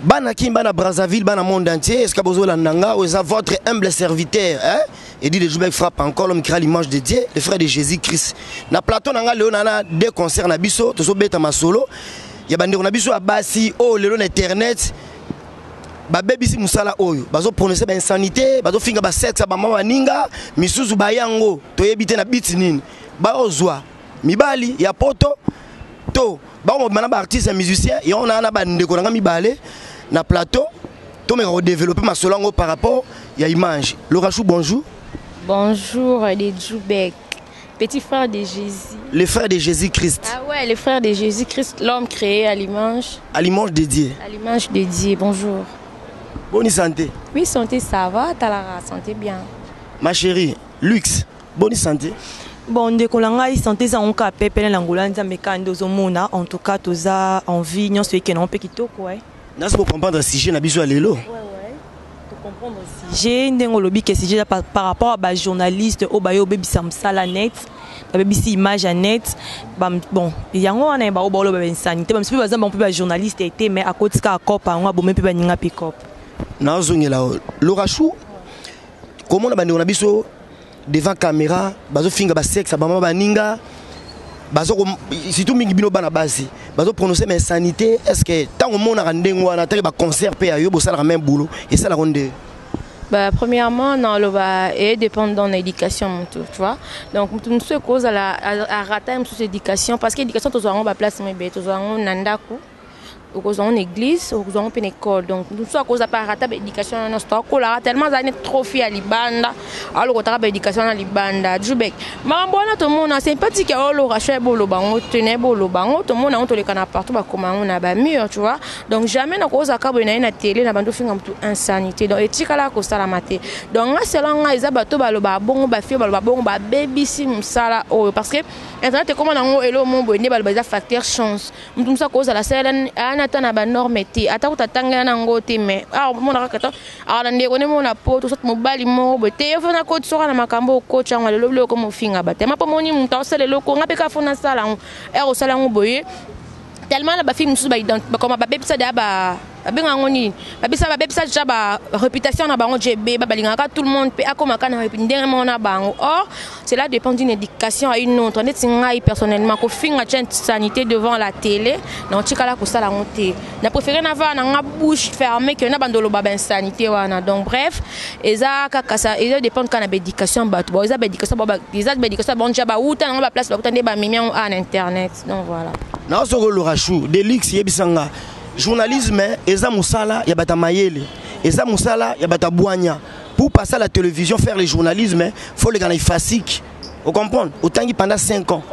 Bana Kin, bana Brazzaville, bana monde entier, est-ce que bozolanda nga oyo eza votre humble serviteur, hein? Eddy de Djoubek frappe encore l'homme qui a l'image de Dieu, le frère de Jésus-Christ. Na plateau na nga leo na na deux concerts na biso, tozobeta masolo. Ya bandeko na biso ya basi oyo lelo na internet babebisi mosala oyo bazoprononce bainsanité, bazofinga basexe ya bamama baninga misusu, bayango toyebi te na biti nini baozwa mibali ya poto to bakobima na baartiste ya musicien. Yango naa na bandeko na nga mibale na plateau, tomeka kodévelopper masolo yango par rapport ya image. Lorachou, bonjour. Bonjour les Djoubek, petit frère de Jésus. Le frère de Jésus-Christ. Ah ouais, le frère de Jésus-Christ, l'homme créé à l'image. À l'image de Dieu. À l'image de Dieu, bonjour. Bonne santé. Oui, santé, ça va, t'as la santé bien. Ma chérie, luxe, bonne santé. Bon, ndeko na ngai, santé eza yango kaka pepele na ngola Nzambe kaka nde ozomona. En tout cas toza en vie, nyonso ekende mpe kitoko. Nasi bocomprendre sujet na biso ya lelo. Comprendre sujet ndenge olobi ke sujet eza par rapport à bajournaliste oyo baye obebisa mosala net, babebisi image ya net. Bon, yango wana bao baoloba bainsanité, bamisusu mpe baza bango mpe bajournaliste ete, mais akoti kaka cope yango, abome mpe baninga mpe cope. Nazongela Lorachou, komona bandeko na biso devant caméra bazofinga basexe ya bamama baninga, bazo surtout mingi bino bana basi bazoprononce ma insanité. Est ce que ntango omonaka ndenge wana, tanke baconcert mpe ya yo bosalaka même boulot, esalaka nde? Bah, premièrement, naloba edépend na éducation motu, tu vois. Donc motu mosusu ekozala arata ye mosusu éducation, parce que éducation tozwa yango baplace mibale: tozwa yango na ndako, okozwa yango na église, okozwa yango mpe na école. Donc mosusu akozwa mpe arata baéducation wana nyonso, toakolaka tellement azali neti trop fille ya libanda, alokotaka baéducation wana libanda. Jubek, makambo wana tomona sympathique ya oloka sho eboloba yango te, na eboloba yango, tomona yango, toleka na partout, bakoma yango na bamur, tu vois. Donc jamais nakozaka boye na ye na télé na bando ofinga motu insanité. Donc etikala kosalama te. Donc nga, selon nga, eza bato baloba bongo, bafille baloba bongo, babebisi mosala oyo, parce que internet ekoma nango elo mo boye nde baloba eza facteur chance. Motu mosusu akozala salela ayana ata na banorme te, ata kuta atangela nango te, mais awa omona kaka ta awa na ndeko nde mona poto soki mobali moko boye te, yo fana koti soka na makambo okoti yango lelo biloko mofinga batema mpo moni moto aosala eloko, nga mpe kaka fo nasala yango ere osala yango boye. Tellement na bafille mosusu bakoma babebisa deya, babenga yango nini, babisa, babebisa déjà ba réputation na bango. Jebe balingaka tout le monde mpe akomaka na ndenge moko na bango. Or cela dépend d'une éducation à une autre. Neti ngai personnellement, kofinga tia insanité devant la télé, na otikala kosala yango te. Na préféré navaa na nga bouche fermée ke na bando oloba bainsanité wana. Donc bref, eza kaka ça, eza dépendre kaka na baéducation bato. Bon, eza baéducation, eza baéducation bango déjà bauta nango baplace, bakuta nde bamemi yango a na internet. Donc voilà. Naosoko Lorachou Delix, yebisanga, journalisme eza mosala ya bato ya mayele, eza mosala ya bato ya bwanya. Pour passer à la télévision, faire le journalisme, faut leka na IFASIC, ocomprendre, otangi pendant 5 ans,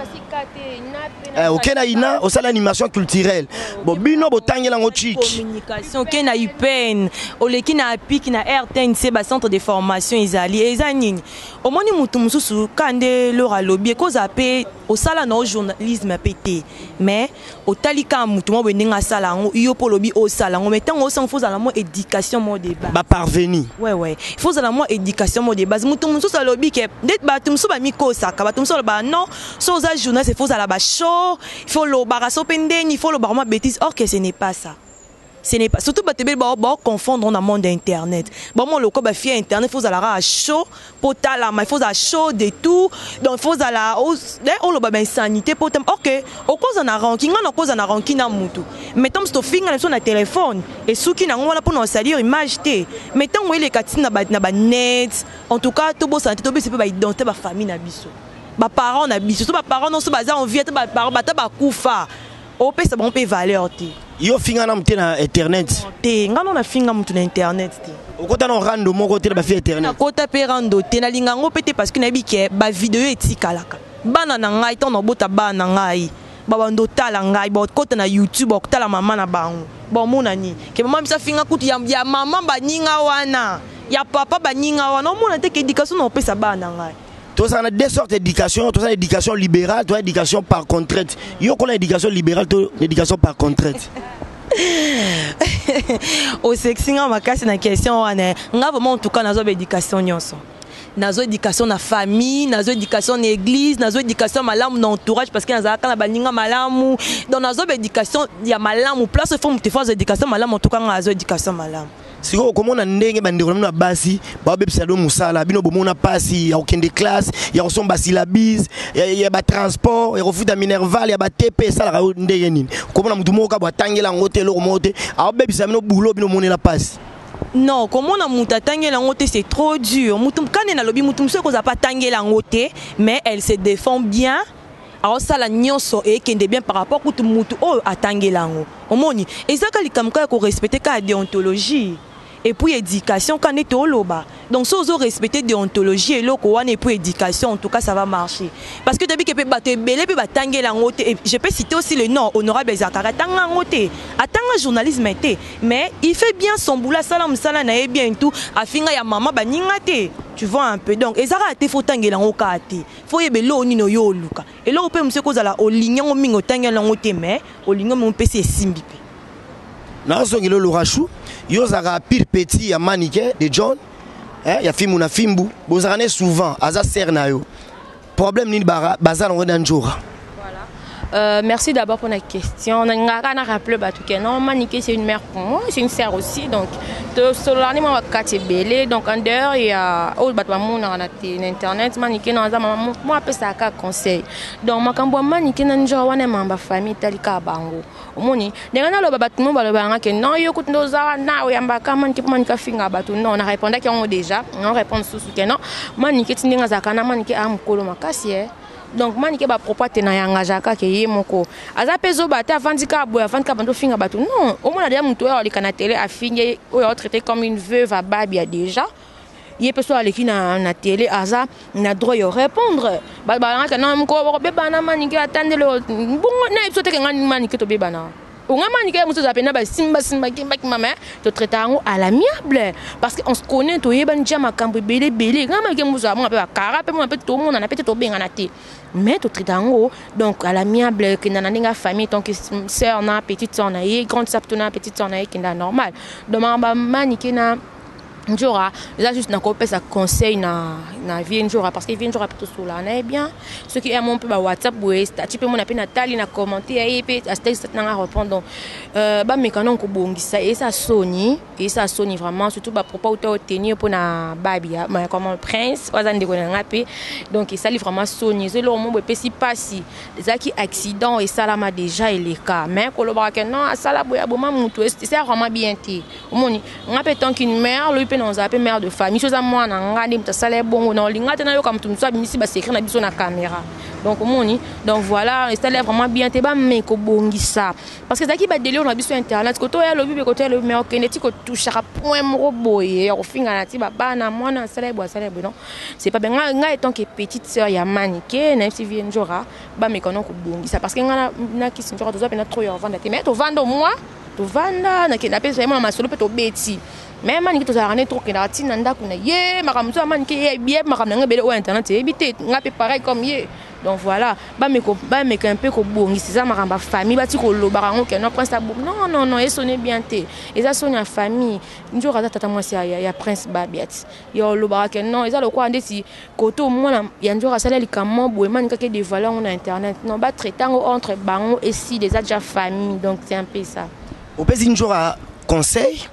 oke na ina, osala animation culturelle. Bon, bino botangela yango chik. Communication, oke na UPN, oleki na APIC, na RTNC, bacentre de formation ezali. Eza nini? Omoni motu mosusu ka nde lor alobi, ekozala mpe osala na journalisme mpe te, mais otali kaka motu moko boye ndenge asala yango, yo mpo olobi osala yango. Mais ntango osala, faut ozala mwa éducation moko de base. Baparveni. Ouais, il faut ozala mwa éducation moko de base. Motu mosusu alobi ke nde bato mosusu bamikosaka, bato mosusu alobaka non, so oza journaliste, il faut ozala bachaud, il faut olobaka so mpe ndeni, il faut olobaka mwa bêtise. Or que ce n'est pas ça, ce n'est pas, surtout bato ebele baoconfondre na monde internet. Bamo loko bafille internet, faut ozalaka à chaud mpo talama, il faut ozala chaud de tout. Donc il faut ozala oloba bainsanité mpo tama. Ok, okoza na ranki, ngai nakoza na ranki na mutu, mais ntango mosu tofinga na biso na telefone, esuki nango wana mpona osalir image te. Mais ntango eleka ntina na banet, en tout cas tobosana te, tobisa mpe baidentité, bafamille na biso, baparent na biso, so baparent nyonso baza en vie te, baparent bata bakufa, opesa bango mpe valeur te. Yo finga na te na internet? Te, nga no nafinga mutu na internet te. Okota na rando moko te na bafille internet? Nakota mpe rando te, nalinga yango mpe te, parce que nayebi ke bavideo etikalaka. Bana na ngai, ntango nabota bana na ngai, babanda otala ngai, bakota na YouTube, bakotala mama na bango, bamona nini? Ke mama biso afinga kutu ya mama baninga wana, ya papa baninga wana. Omona te ke éducation na opesa bana na ngai. Tozala na deux sortes d'éducation: tozala éducation libérale, toza éducation par contrainte. Yo kola éducation libérale to éducation par contrainte? Osexi nga makasi na question wana. Nga vraiment, en tout cas, nazwa baéducation nyonso. Nazwa éducation na famille, nazwa éducation na église, nazwa éducation malamu na entourage, parce que nazalaka na baninga malamu. Donc nazwa baéducation ya malamu. Place faut moto faut azwa éducation malamu, en tout cas nga azwa éducation malamu. Sikoyo okomona ndenge bandeko na bino ya basi baobebisa bino mosala. Bino bomona mpasi ya kokende classe, ya kosomba syllabus, ya batransport, ya kofuta minerval, ya baTP. Esalaka yo ndenge nini komona motu moko kabo atangela yango te, eloko moko te, aobebisa bino bulo, bino omonela mpasi? Non, komona moto atangela yango te, c'est trop dur. Mutu kane nalobi, mutu mosusu ekozala mpe atangela yango te, mais elle se défend bien, aosala nyonso ekende bien par rapport kutu mutu oyo atangela yango. Omoni, ezaka likambo kaka ya korespecte kaka déontologie et puis éducation. Ka nde tooloba, donc so ozo respecter déontologie, eloko wana, et puis éducation, en tout cas ça va marcher, parce que toyebi ke mpe bato ebele mpe batangela yango te. Je peux citer aussi le nom honorable Zakari, atanga yango te, atanga journalisme te, mais il fait bien son boulot, asala mosala na ye bien, tout afinga ya mama baninga te, tu vois un peu. Donc eza kaka te faut otangela yango kaka te, faut oyeba eloko nini oyo oluka. Eloko mpe mosu ekozala olingi yango mingi, otangela yango te, mais olingi yango mpesi esimbi mpe. Nazongela Lorachou. Yo ozalaka pire petit ya Manike de John, eh, ya fimbu na fimbu. Bozalaka ne souvent, aza sere na yo. Problème nini baza nango na Njora? Merci d'abord pour la question. On a rappelé que non, Maniké c'est une mère pour moi, c'est une sœur aussi. Donc, tosolani mwa kati ebele. Donc en dehors ya oyo bato bamonaka na internet, Manike na aza mama mo apesaka conseil. Donc makambo ya Manike na Njora wana, emamba famille, etali kaka bango. Omoni ndenge naloba, bato mo balobaka ke non, yo kutu nde oza na oyambaka Manike mpo Manike afinga bato. Non, na répondaki yango déjà, na répondre susu ke non, Manike ti ndenge azalaka na Manike aya mokolo makasi e. Donc Manike, bapropos te na yangageaka ke ye moko aza mpe zoba te, avandi kaka boye, avandi kaka bando ofinga bato. Non, omona deja moto oyo aleka na télé afingi, oyo aotraité comme une veuve, ababia déjà ye mpe so aleki na télé, aza na droit yo répondre. Bato balangaka na mokolo bakobebana Manike atandele bongo na ye biso teke nga Manike tobebana onga Manike ye mosusu aza pena basimbasimba kimbakima, mais totraita yango à l'amiable parce que on se connaît, toyebani dia makambo ebele ebele. Nga Manike mosusu amona mpe bakara mpe mona mpe tomonana mpe te, tobengana te, mais totraita yango donc à l'amiable. Kenda na ndenge ya famille, tant que sœur na petite sœur na ye, grande sœur plutôt na petite sœur na ye, kenda normal. Donc makambo Manike na Njora eza juste nakopesa conseil na vie Njora, parce que vie Njora mpe tosolaka na ye bien. Soki ya mo mpe bawhatsapp boye, statut mpe mona mpe natali na commenter ya ye mpe statut nanga répondre. Donc bameka non kobongisa, eza soni, eza soni vraiment, surtout bapropos uta otenir mpona Babia comme Prince oyo aza ndeko na nga mpe. Donc esali vraiment soni, eza eloko mo boye epesi mpasi. Ezalaki accident esalama déjà, eleka, mais kolobaka ke non, asala boye, aboma mutu, eza vraiment bien te. Omoni, nga mpe tant qu'une mère, lobi mpe nazala mpe mère de famille, so eza mwana nga nde moto asala ye bongo, na olinga te nayoka moto mosusu abimisi basecret na biso na caméra. Donc omoni, donc voilà, esali vraiment bien te. Bameka kobongisa parce que ezalaki badélire na biso internet, koto oyo alobi be, koto oyo alobi, mais okende ti kotouchaka point moko boye ya kofingana ti babana, mwana asala ye boye, asala ye boye, non, c'est pas bien. Ngai étant que petite sœur ya Manike, nayebisi vie Njora bameka no kobongisa, parce que ngai na kisi Njora toza mpena trop ya kovanda te, mais tovanda au moins, tovanda napesa ye mwana masolo mpe tobeti. Mais Manike tozalaka nde tokendaka ntina ndako na ye, makambo mosusu ya Manike ye, makambo na ngai ebele oyo internet eyebi te, ngai mpe pareil comme ye. Donc voilà, bameka mpe kobongisa. Eza makambo ya famille, bati kolobaka yango ke non, Prince abo, non, non, non, esone bien te, eza soni ya famille. Nzoka aza tata mwasi ya Prince Babiat, ya olobaka ke non, eza lokola ndeti koto mwana ya Nzoka asala likambo boye, Manike ake dévoiler yango na internet. Non, batraite yango entre bango, esile, eza déjà famille. Donc c'est un peu ça. Opesi Nzoka conseil,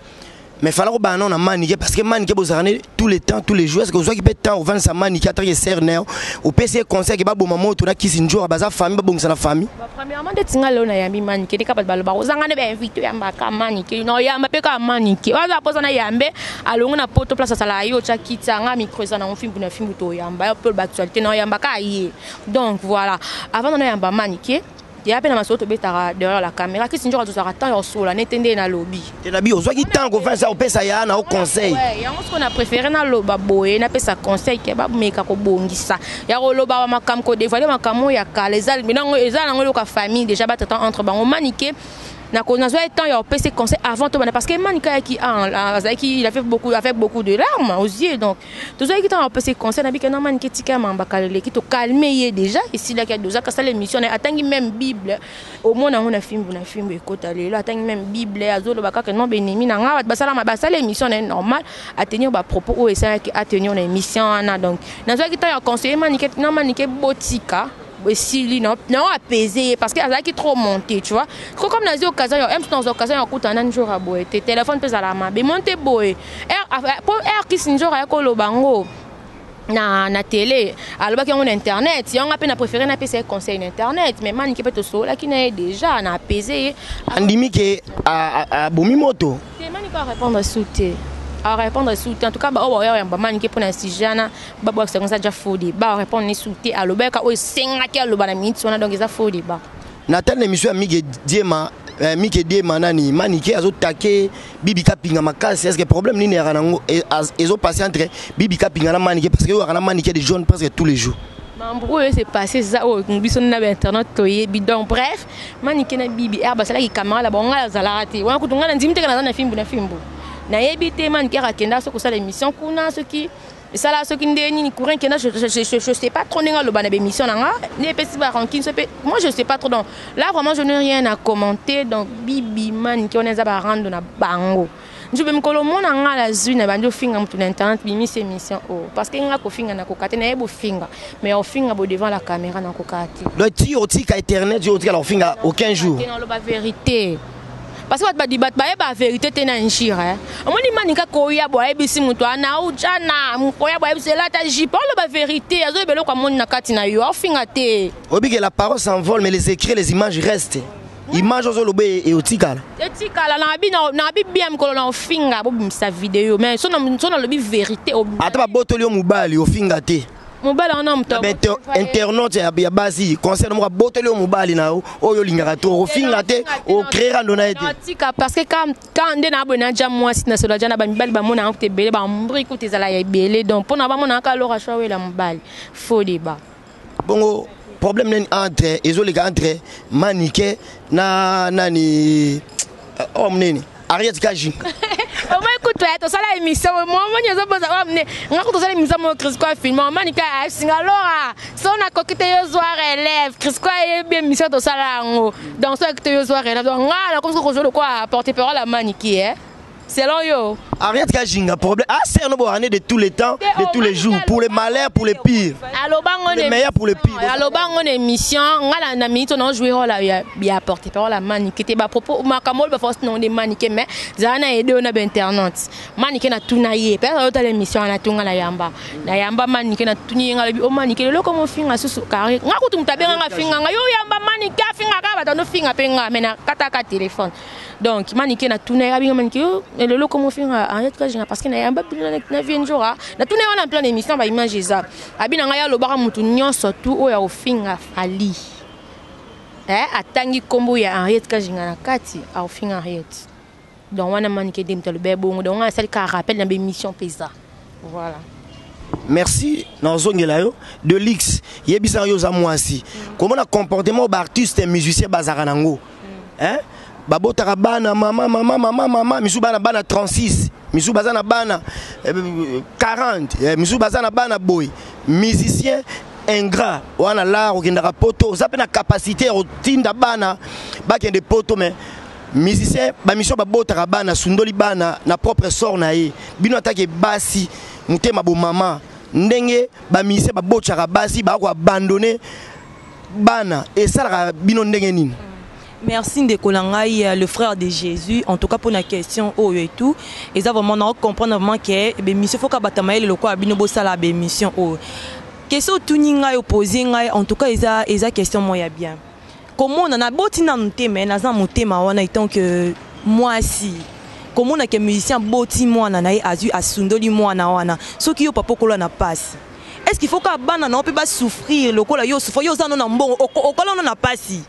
mais fala kobana nao na Manike, parce que Manike bozalaka ne tous les temps, tous les jours. Est ce que ozwaki mpe temps ovandisa Manike atake ser neo, opesi ye conseil ke baboma moto na kisi Nzoka, baza famille, babongisa na famille? Premièrement, ndeti nga lelo nayambi Manike nde kaka bato balobaka ozanga nde bainvite, oyambaka Manike na oyamba mpe kaka Manike oyo aza mposa na yambe alongo na poto place asalaka ye, otya kiti anga, micro eza nango, fimbu na fimbu, toyamba yo mpe baactualité na oyamba kaka ye. Donc voilà, avant na yamba Manike ya mpe na masolo tobetaka derrière la caméra, kisi nzoka tozalaka temps ya kosola nete nde nalobi. Te, na bi ozwaki temps kovandisa, opesa ya na o conseil. Yango sikoyo na préféré naloba boye, napesa conseil ke bameka kobongisa ya koloba makambo, kodévoiler makambo oyo ya kala. Eza nango eloko ya famille déjà, batraitant entre bango. Manike Nazwa temps ya opesa conseil avant tobanda, parce que Manika ayaki, azalaki, il avait beaucoup, avec beaucoup de larmes aux yeux. Donc tozwaki temps ya opesa conseil na bike na Manika: etika ya mambaka, leleki, tocalme ye déjà, esilaki. Adozaka asala émission na ye, atangi même Bible, omona yango na fimbu na fimbu ekota lelo, atangi même Bible, azoloba kaka non, benemi na nga bato basalama, basala émission na ye normal, atenir bapropos oyo esalaki atenir na émission wana. Donc nazwaki temps ya conseiller Manike na Manike: botika, esili nao apaiser ye, parce que azalaki trop monté, tu vois. Ko comme nazwi occasion ya mso, nazwa occasion ya kokutana na Njora boye te, téléphone mpe ezala mabe, monte boye po air kisi Njora ya koloba ngo na télé, alobaki yango na internet. Yango mpe na préféré napesa ye conseil na internet, mais Manike mpe tosololaki na ye déjà, na apaiser ye. Andimi ke abomi moto? Te, Manike arépondre su te, arépondre su te. En tout cas, baoyo baoyamba Manike mpona sujet wana, babwakisa yango, eza déjà faux débat. Arépondre ne su te, alobaka oyo esengaki aloba na minute wana, donc eza faux débat. Na tali na émission ya Mike Diema, Mike Diema, nani, Manike azotake Bibi Kapinga makasi. Est ce que problème nini yaka nango ezopasse entre Bibi Kapinga na Manike? Parce que oyo yaka na Manike de jaune presque tous les jours. Mambo oyo ese passé eza oyo biso na bainternet toyebi. Donc bref, Manike na Bibi ere basalaki caméra na bango, ngai azalaka te wana. Kutu ngai na ndimi teke naza na fimbu na fimbu, nayebi te. Manike ere akenda soki kosala émission kuna, soki esala, soki nde nini, courant kenda, je sais pas trop ndenge aloba na bémission na nga nde epesi barancune so mpe, moi je sais pas trop. Donc là vraiment, je n'ai rien à commenter. Donc Bibi, Manike wana eza barando na bango. Nzube mikolo mona nga nazwi na bandi ofinga motu na internet, bimisi émission oyo, parce que nga kofinga nakoka te. Nayebi ofinga, mais ofinga bo devant la caméra, nakoka te. Donc ti otika internet, yo otikala kofinga aucun jour? Naloba vérité, parce que bato badi bato bayeba vérité te na njire. Omoni Manika koya bo ayebisi moto ana ujana koya bo ayebisi elata jupe, oloba vérité, azoyeba eloko amoni na kati na yo, aofinga te. Oyebi ke la parole s'envole, mais les écrits, les images restent. Image ozoloba eotikala. Etikala. Nabi bien, mikolo na ofinga, bobimisa video, mais so nalobi vérité. Ata babotoli yo mobali, ofinga te? Mobali wana moto Internaute ya basi, concert moko, abotoli yo mobali na yo oyo olingaka to, ofinga te, ocréer rando na ye te? Tika, parce que quand nde na boye naja mwasi na solo aja na bamibali, bamona yango te ebele, bambri kuta ezala ya ebele. Donc mpona bamonaka alora shawela mobali, faux débat. Bongo problème nini entre ezoleka entre Manike na nani, oyo monene, Ariette Kajinga? Omoi kutu ya tosala émission, momoni ezoboza oyo mne nga kutu tosala émission mo Crisco afilme, Omanika asinga lora so nakoki te, yo zwa relève. Crisco ayebi émission tosala yango, donc so akoki te, yo zwa relève. Donc nga nakomi soki kozwa lokwa porte parole ya Maniki, eh? Selon yo. Ariette Kajinga, problème ah c'est no borane de tous les temps, de tous les jours, pour les malheurs, pour les pires. Alobango. Les meilleurs, pour les pires. Alobango na émission nga na minute na jouer rôle ya porte parole ya Manike te. Bapropos makambo oyo baforce nango nde Manike, mais zala na aide oyo na bainternaute. Manike na tuna ye peut-être ayotala émission wana, tunga na yamba na yamba Manike, na tuni ye, nga alobi o Manike lelo komo ofinga susu kare nga kutu moto abenganga finga nga yo yamba Manike, afinga kaka bato anofinga mpe nga, mais na kataka téléphone. Donc Manike na tuna ye, abinga Manike yo lelo komo ofinga Henriette Kajinga, parce que na yamba bino na vie Njora, na tuna ye wana en plein émission, baimage eza. Abi na ngai alobaka motu nyonso tu oyo akofinga Fali, atangi nkombo ya Henriette Kajinga na kati, akofinga Henriette. Donc wana Manike nde moto alobi bongo. Donc wana asali kaka rappel na bémission mpenza, voilà. Merci. Nazongela yo de lix, yebisaka yo oza mwasi, komona comportement oyo baartiste musicien bazalaka nango, hein? Babotaka bana mama mama mama mama, misusu bana bana 36, misusu baza na bana 40, misusu baza na bana boye. Musicien ingrat wana lar okendaka poto, oza mpe na capacité ya kotinda bana bakende poto, mais musicien bamission babotaka bana, sundoli bana na propre sort na ye. Bino atake basi, motema bomama, ndenge bamusicien babotaka basi, bakoabandonne bana, esalaka bino ndenge nini? Merci ndeko na ngai, le frère de Jésus. En tout cas pour la question oyo et tout, eza vraiment na comprendre vraiment que bémission faut ka bato mayele lokola bino bosala bémission oyo. Question otuni ngai, opose ngai, en tout cas eza question moko ya bien. Komona naboti nanu te, mais naza motema wana etant que mwasi, komona ke musicien boti mwana na ye, azwi asundoli mwana wana, soki yo papa okola na pasi, est ce qu'il faut ka bana na yo mpe basouffrir lokola yo souffrir? Yo oza no na mbongo, okola no na pasi,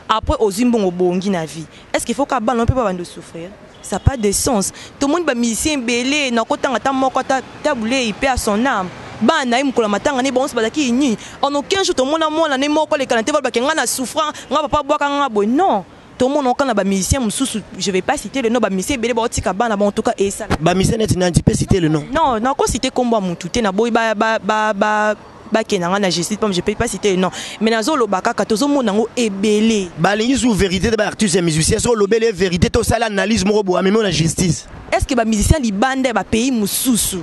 après ozwi mbongo, obongi na vie, est ce qu'il faut ka bana na yo mpe babanda osouffrir? Ça pas de sens. Tomoni bamusicien ebele, nakotanga ata moko, ata Tabulei mpe à son âme, bana na ye mokolo ya matanga ne bango bazalaki unis. En aucun jour tomona mwana ne moko aleka na te balobake: "Ngai na souffrant, ngai papa abwaka nga boye." Non. Tomona oka na bamusicien mosusu, je vais pas citer le nom, bamusicien ebele baotika bana bon, en tout cas esala. Bamusicien neti nani? Tu peux citer le nom? Non, nakociter kombo ya mutu te, naboyi bakenda nga na justice pam, je peux pas citer le nom, mais nazoloba kaka tozomona yango ebele. Balingi su vérité te, baartiste ya musicien. So olobeli ye vérité te, osala analyse moko boye, amemi na justice. Est ce que bamusicien libanda ya bapays mosusu,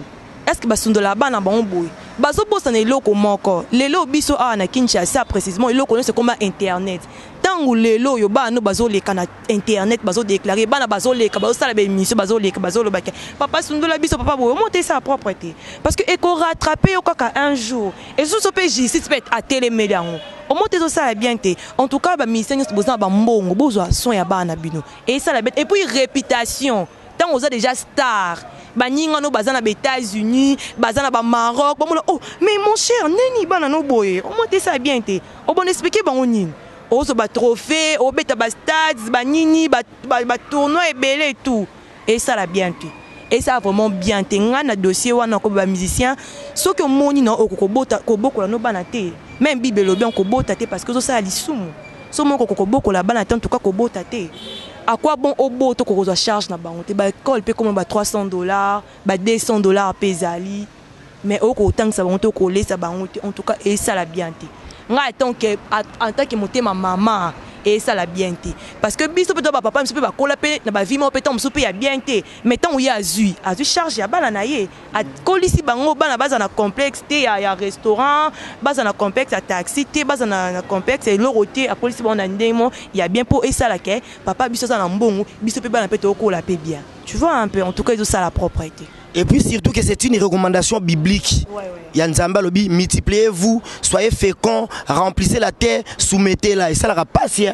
est ce que basundola bana bango boye? Bazobosana eloko moko: lelo biso awa na Kinshasa précisément, eloko nyonso ekoma internet. Ntango lelo oyo bana bazoleka na internet, bazodéclarer bana, bazoleka, bazosala baémission, bazoleka, bazolobaka: "Papa sundola biso, papa boye." Omo te, esala propre te, parce que ekorattraper yo kaka un jour. Esusu mpe justice mpe atelemeli yango. Omo te, ezosala bien te. En tout cas, bamusicien nyonso boza na bambongo, bozwa son ya bana bino, esala bien. Et puis réputation, ntango oza déjà star, baningano baza na baÉtats-Unis, baza na baMaroc, bamona: "Oh mais mon cher, neni bana no boye?" Omo te, esala bien te. Obona expliquer bango nini? Ozwa batrophée, obeta bastades, banini, batournoi ebele et tout, esala bien te, esala vraiment bien te. Ngai na dossier wana koba bamusicien, soki omoni na okoki kobokola no bana te, même Bible elobi kobota te, parce que ozosala lisumu. So moko okoki kobokola bana te, en tout cas kobota te. À quoi bon obota, okokozwa charge na bango te? Baekole mpe koma ba 300 $, ba 200 $ mpe ezali, mais okotangisa bango te, okolesa bango te. En tout cas, esala bien te. Ngai en tant que motema mama, esala bien te, parce que biso mpe to bapapa biso mpe bakola mpe na bavie moko mpe ntango mosusu mpe ya bien te, mais ntango ye azwi charge ya bana na ye, akolisi bango, bana baza na complexe te ya restaurant, baza na complexe ya taxi te, baza na complexe ya eloko te. Akolisi bango na ndenge mo ya bien mpo esalaka papa biso aza na mbongo, biso mpe bana mpe tokokola mpe bien, tu vois un peu. En tout cas, ezosala propre te. Et puis surtout que c'est une recommandation biblique. Ya Nzambe alobi: "Multipliez-vous, soyez féconds, remplissez la terre, soumettez-la." Esalaka pasi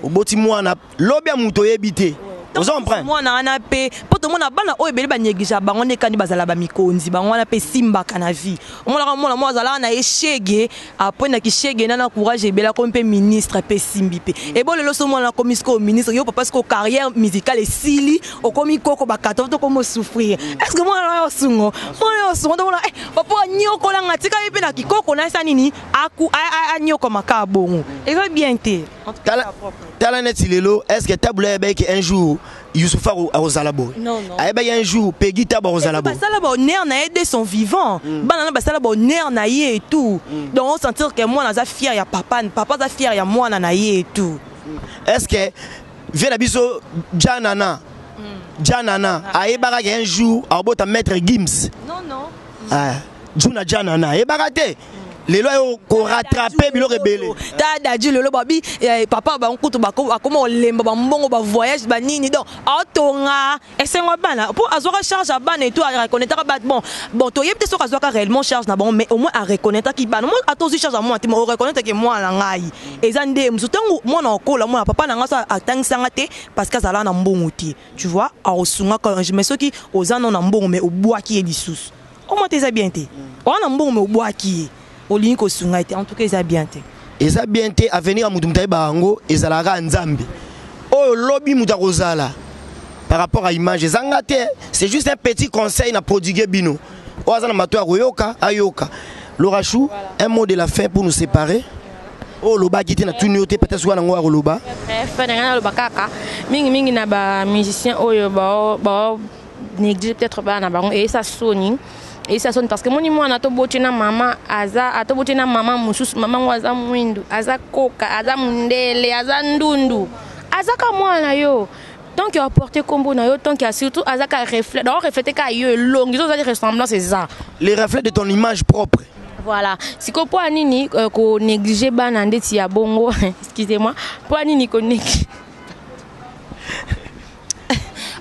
oboti mwana, lobi ya moto oyebi te, oza comprendre? Mwana wana mpe, mpo tomona bana oyo ebele banéglige bango nde kandi bazala bamikonzi bango wana mpe esimbaka na vie. Omonaka mwana moko azalaka na ye shege, apres na kishege na courage ebele, akomi mpe ministre mpe esimbi mpe ebo. Lelo so mwana akomi sikoyo ministre, yo papa sikoyo carrière musicale esili, okomi koko bakato, tokomi osouffrir. Est ce que mwana oyo osungo, mwana oyo osungo, tomona papa anyokolanga, tika ye mpe na kikoko na esa nini, anyokomaka bongo, eza bien te. Tala neti lelo, est ce que Tabu Ley ayebaki un jour Youssoupha akozala boye? Ayebaki un jour Pegi Tabo akozala boye? Basala bahonneur na ye de son vivant, bana na basala bahonneur na ye et tout. Donc on sentir que mwana aza fier ya papa, papa aza fier ya mwana na ye et tout. Est ce que vie na biso Janana, Janana ayebaka ke un jour akobota Maître Gims? Non. Juna Janana ayebaka te. Lelo ayo korattraper biloko ebele. Ta Dadi lelo babi papa bango kutu bakoma kolemba bambongo, bavoyage, banini, donc aotonga esengo bana mpo azwaka charge ya bana eto areconnaîtraka ba bon, toyebi te soki azwaka réellement charge na bango, mais au moins areconnaîtraki bana. Mo atozwi charge ya mwana te, mais oreconnaître ke mwana na ngai eza nde mosusu. Ntango mwana okola, mwana papa na ngai so atangisanga te parce que azala na mbongo te, tu vois, akosungaka. Mais soki oza nano na mbongo mais obwaki ye lisusu, au moins te, eza bien te. Oza na mbongo mais obwaki ye, olingi kosunga ye te, en tout cas eza bien te. Eza bien te. Avenir ya motu, moto ayebaka yango, ezalaka ya Nzambe. Oyo lobi moto akozala par rapport à image ezanga te. C'est juste un petit conseil na prodiguer bino. Oyo aza na mato ya koyoka, ayoka. Lorachou, un mot de la fin pour nous séparer. Oyo olobaki te na tuni yo te, peut-être soki nango ya koloba. Bref, na ngai naloba kaka mingimingi na bamusicien oyo bao néglige peut-être bana na bango, eyesa soni, eyesa soni, parce que moni mwana toboti na mama aza, atoboti na mama mosusu, mama ngo aza mwindu, aza koka, aza mundele, aza ndundu, aza ka mwana yo. Tant que aporte kombo na yo, tant que surtout aza ka reflet, donc refléter ka yo elongi, so ozali ressemblance eza. Les reflets de ton image propre. Voilà. Sikoyo mpo ya nini konéglige bana ndeti ya bongo? Excusez-moi, mpo ya nini konéglige?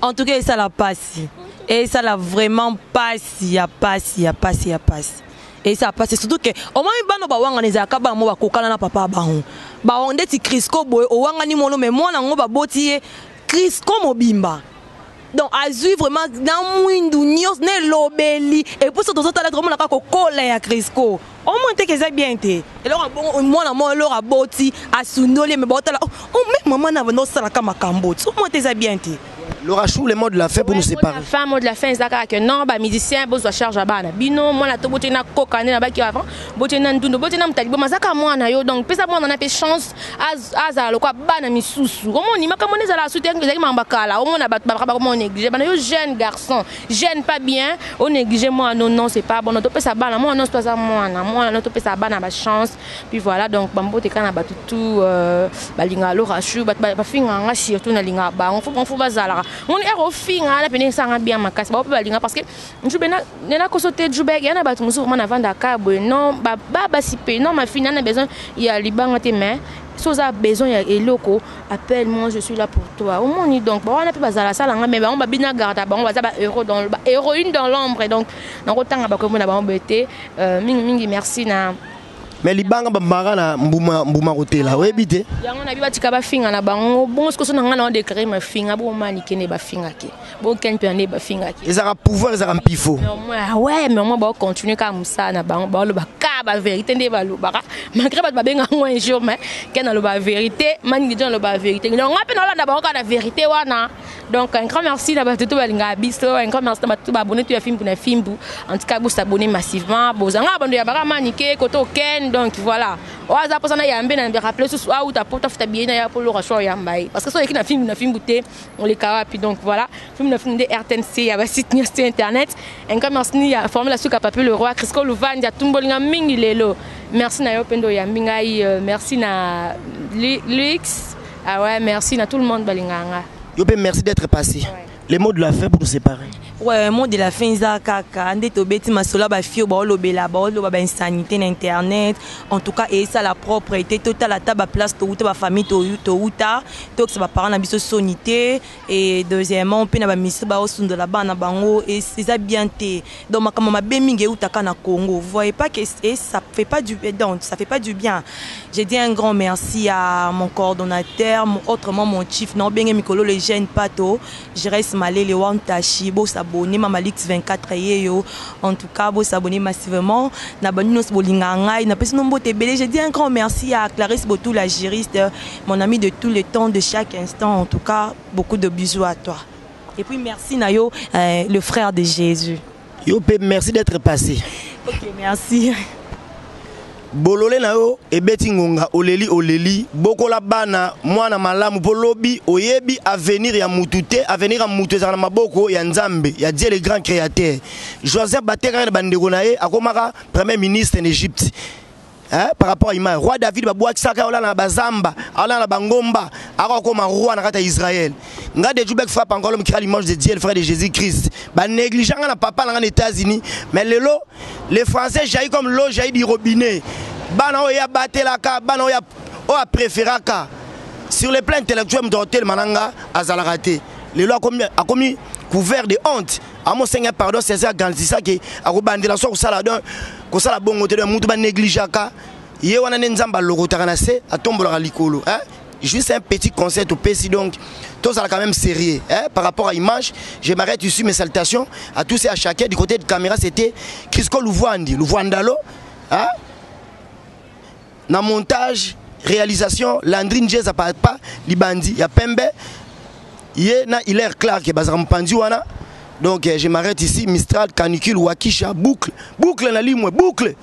En tout cas, esala pasi, esala vraiment pasi ya pasi ya pasi ya pasi, esala pasi, surtout ke omoni bana bawangana, ezalaka bana mo bakokana na papa bango bawa ndeti Crisco boye, owangani mono, mais mwana yango baboti ye Crisco mobimba, donc azwi vraiment na mwindu nyonso na elobeli. Et puis so tozotala, tokomona kaka kokola ya Crisco, omoni teke eza bien te. Eloko bongo mwana moko eloko aboti asundoli, me baotala: "Oh, me mama na banda osalaka makambo ti." Omoni te, eza bien te. Laura Chou, le mot de la fin pour nous Ouais, mot de séparer. la fin, mot de la fin eza kaka ke non, bamusicien bozwa charge ya bana bino. Mwana to botie na koka nde nabaki avant, botie na ndundu, botie na motali boma, azaka mwana yo. Donc pesa mwana na mpe chance azala lokwa bana misusu. Omoni makambo nde ezala su te, ezalaki makambo ya kala. Omona bato baka bakoma néglige bana. Yo jeune garçon, jeune pas bien, onéglige mwana. Non, non, c'est pas bon. Topesa bana mwana nyonso to aza mwana, mwana no, topesa bana bachance. Puis voilà, donc bambote kaka na bato tout balingaka Laura Chou. Bato bafingaka nga surtout, nalingaka bango. Fo bazalaka moni ere ofinga wana pene esanga bien makasi. Bao mpe balingaka parce que Njube nena koso te. Jubek ya na bato mosusu vraiment navandaka boye. Non, basi mpe non, ma fille nana besoin ya libanga te, mais so oza besoin ya eloko, appelle moi, je suis là pour toi. Omoni, donc bawana mpe bazala salanga, mais bango babina garde bango, baza bahéros dans bahéroïne dans l'ombre. Donc nakotanga bakombo na bango boye te. Mingimingi merci na Mais libanga bambaka na mbuma, mbuma kotela, oyebi te. Yango na bi batika bafinga na bango bongo. Sikoso na ngai na odéclare mafinga bomanike nde bafingaki, bokeni mpe nde bafingaki. Ezalaka pouvoir, ezalaka mpifo. Mais au moins, ouais, mais au moins baocontinue kaka mosala na bango, baoloba kaka bavérité nde balobaka, malgré bato babengaka ngo un jour. Mais ke naloba vérité, maningi jo naloba vérité. Donc nga mpe naolanda bango kaka na vérité wana. Donc un grand merci na bato to balingaka biso, un grand merci na bato to baabonné to ya Fimbu na Fimbu. En tout cas bosabonné massivement, bozanga bando ya baka manike koto oken. Donc voilà, oyo aza mposa na yambe na rappele susu auta po tafuta billet na ya po Laura Chou oyamba ye, parce que so oleki na Fimbu na Fimbu te, oleka wapi? Donc voilà, Fimbu na Fimbu nde RTNC ya basite nyonso ya internet. Un grand merci ni ya formule suka Papi le Roi, Crisco Luvandi atumbolinga mingi lelo. Merci na yo mpe nde oyambi ngai. Merci na Lux. Ah ouais, merci na tout le monde balingaka nga. Yo mpe merci d'être passé. Les mots de la fin pour nous séparer. Ouais, mot de la fin eza kaka nde tobeti masolo ya bafille oyo baolobela, baoloba bainsanité na internet. En tout cas eyesala propre te. Totala ata baplace touta, bafamille touta, tokisa baparent na biso soni te. Et deuxièmement mpe na bamistre baosundola bana bango, eza bien te. Donc makambo mabe mingi eutaka na Congo. Vous voyez pas que et ça fait pas du, donc ça fait pas du bien. J'ai dit un grand merci à mon coordonnateur, autrement mon chief na obenge mikolo, le jeune Pato Jerès Malele Wantashi. Bosabonner Mama Lix 24 yeyo. En tout cas bosabonner massivement na bandi nyonso bolingaka ngai, napesi no mbote ebele. J'ai dit un grand merci à Clarisse Botou, la juriste, mon ami de tout le temps, de chaque instant. En tout cas beaucoup de bisous à toi et puis merci na yo, le frère de Jésus. Yo mpe merci d'être passé. Ok, merci. Bolole na yo ebeti ngonga, oleli, oleli. Bokola bana, mwana malamu mpo lobi oyebi avenir ya mutu te. Avenir ya mutu ezalaka na maboko ya Nzambe, ya Dieu le grand créateur. Joseph batekaka na bandeko na ye, akomaka premier ministre en Égypte. Hein, par rapport à image roi David, babwakisaka, aolala na bazamba, aolala na bangomba, akokoma roi na kati ya Israël. Nga de Jubek frappe encore, l'homme qui a l'image de Dieu, le frère de Jésus Christ. Banéglige nga na papa na nga na États-Unis, mais lelo les Français jaillit comme l'eau jaillit du robinet. Bana oyo abatelaka, bana oyo apréféraka sur le plan intellectuel, moto akotelema na nga azalaka te. Lelo akomi couvert de honte, amosenga pardon. César agandisaki, akobandela so kosala, donc kosala bongo te. Donc mutu banégligeaka ye wana nde Nzambe alokotaka na se, atombolaka likolo, hein? Juste un petit conseil topesi, donc tozala quand même sérieux, hein? Par rapport à image, je m'arrête ici. Mes salutations à tous et à chacun. Du côté de caméra, c'était Crisco Louvoandi Louvoandalo, hein? Na montage réalisation, Landrine Jeza, papa libandi ya pembe, ye na Hilaire Clark bazaka mopanzi wana. Donc je m'arrête ici. Mistral, canicule, wakisha, boucle, boucle na limwe, boucle.